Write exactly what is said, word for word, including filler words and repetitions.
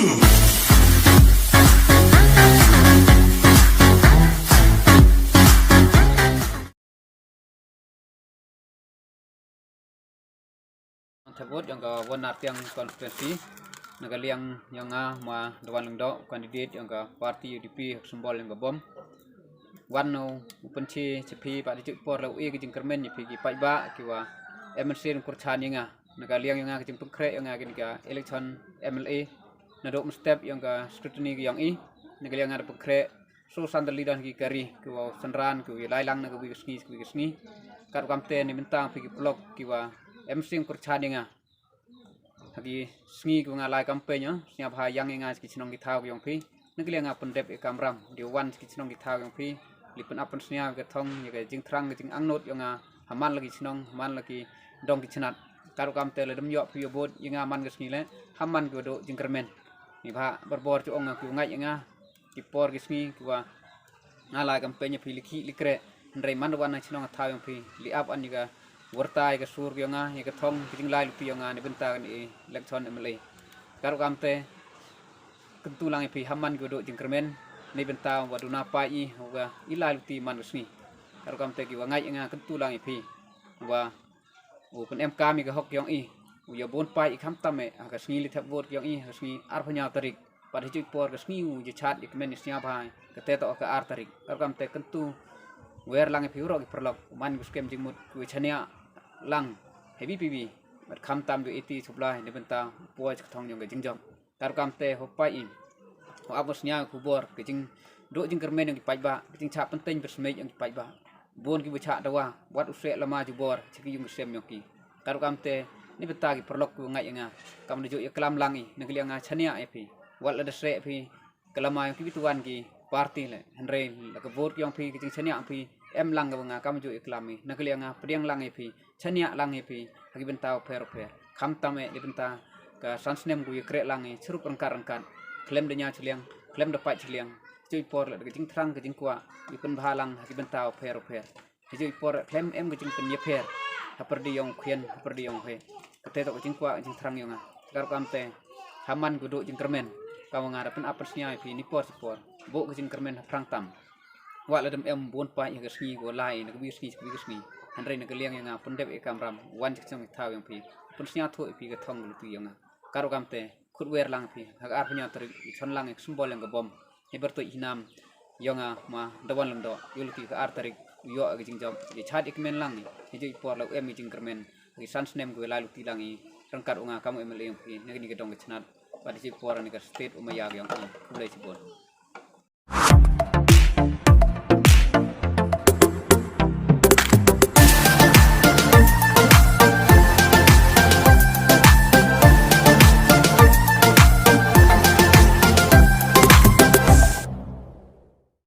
Thep vote ïong ka Wanartiang constituency. Na ka liang ïong nga ma Dawan Lyngdoh, candidate ïong ka party U D P ha ka symbol ïong ka bom. Wan u pynche cha phi bad ha juh por la u e ka jingkyrmen ïa phi ki paidbah ki wa M N C ruh kyrchan ïa nga. Na ka liang ïong nga ka jingpynkhreh ïong nga kane ka election M L A. Naduh mynstep ïong ka scrutiny ka ïong i. Na ka liang nga da pynkhreh so san tylli don ki kari ki wa synran ki wa lai lang na ka wi ka sngi ka wi ka sngi. Kat kam te ni bynta phi ki paralok ki wa M N C kyrchan ïa nga. Ha ki sngi ki wa nga lai campaign ïa, sngap ha ïang ïa nga ki chnong ki thaw ki ïong phi. Na ka liang nga pyndep ïa kamram, di wan ki chnong ki thaw ki ïong phi. Li pynap pynsngew ka thong ïa ka jingthrang ka jingangnud ïong nga. Ha man la ki chnong, ha man la ki dong ki chnat. Kat kam te la dem ïoh phi ïa vote ïa nga man ka sngi le, ha man ki wa duh jingkyrmen. Ni bha barabor chu ong nga ki wa ngait ïa nga. Ki por ki sngi ki wa nga lai campaign ïa phi li khih li kreh. Hynrei man da wan na chnong thaw ïong phi li ap an ïa ka warta ïa ka sur ki ïong nga, ïa ka thong ki jinglai luti ïong nga ni bynta kane election M L A. Kat kam te kyntu lang ïa phi ha man ki wa duh jingkyrmen ni bynta wa duna pai i wa i lai luti man ka sngi. Kat kam te ki wa ngait ïa nga kyntu lang ïa phi wa u pynem kam ïa ka hok ïong i. U ïa bun pai i khamtam eh ha ka sngi li thep vote ïong i ha ka sngi arphew hynñiew tarik. Bad ha juh por ka sngi u ïa chat ïa kmen ïa sngap ha ka te to ka ar tarik. Kat kam te kyntu wer lang ïa phi u rok ïa paralok u man ïa u skem jingmut u ïa chaniah lang heavy P V. Bad khamtam ju iti sublai ni bynta u poi ka thong ïong ka jingjop. Kat kam te ho pai i. Ho ap u sngap khubor ka jingduh jingkyrmen ïong ki paidbah ka jingchah pynteng pynsmej ïong ki paidbah. Bun ki wa chah dawa wat u seh lama jubor cha ki ïung ki sem ïong ki. Kat kam te ni bynta ki paralok ki wa ngait ïa nga kam da juh ïa klam lang i na ka liang nga chaniah ïa phi. Wat la da seh phi ka lama ïong ki bituan ki party le hynrei la ka vote ïong phi ka jingchaniah ïong phi em lang ka wa nga kam juh ïa klam i na ka liang nga pdiang lang ïa phi. Chaniah lang ïa phi ha ki bynta u pher u pher. Khamtam eh ni bynta ka san snem ku ïa kreh lang i chrup ryngkat ryngkat. Khlem da ñiaw chiliang khlem da pait chiliang. Juh por la da ka jingthrang ka jingkwah ïa pynbha lang ha ki bynta u pher u pher. Hi ju i por khlem em ka jingpynïapher ha pyrdi ïong u khien ha pyrdi ïong u he. Ka te to ka jingkwah ka jingthrang ïong nga. Kat kam te ha man ka duh jingkyrmen ka wa nga da pynap pynsngew ïa phi ni por si por. Buh ka jingkyrmen ha phrang tam. Wat la dem em bun pai ïa ka sngi ka wa lai na ka wi ka sngi ka wi ka sngi. Hynrei na ka liang ïong nga pyndep ïa kamram wan jingchong ïa thaw ïong phi. Pynsngew thuh ïa phi ka thong ka luti ïong nga. Kat kam te khut wer lang phi ha ka arphew hynñiew tarik i chon lang ïa ka symbol ïong ka bom. Hi byrtuh hi nam ïong nga ma Dawan Lyngdoh ïa luti ka ar tarik u ïoh ka jingjop ïa chat ïa kmen lang i. Hi ju i por la u em ïa jingkyrmen ki san snem ki wa lai luti lang i ryngkat u nga kam u M L A ïong phi na kani ka dong ka chnat. Bad hi ju i por ni ka state u maya ïong i. Khublei chibun.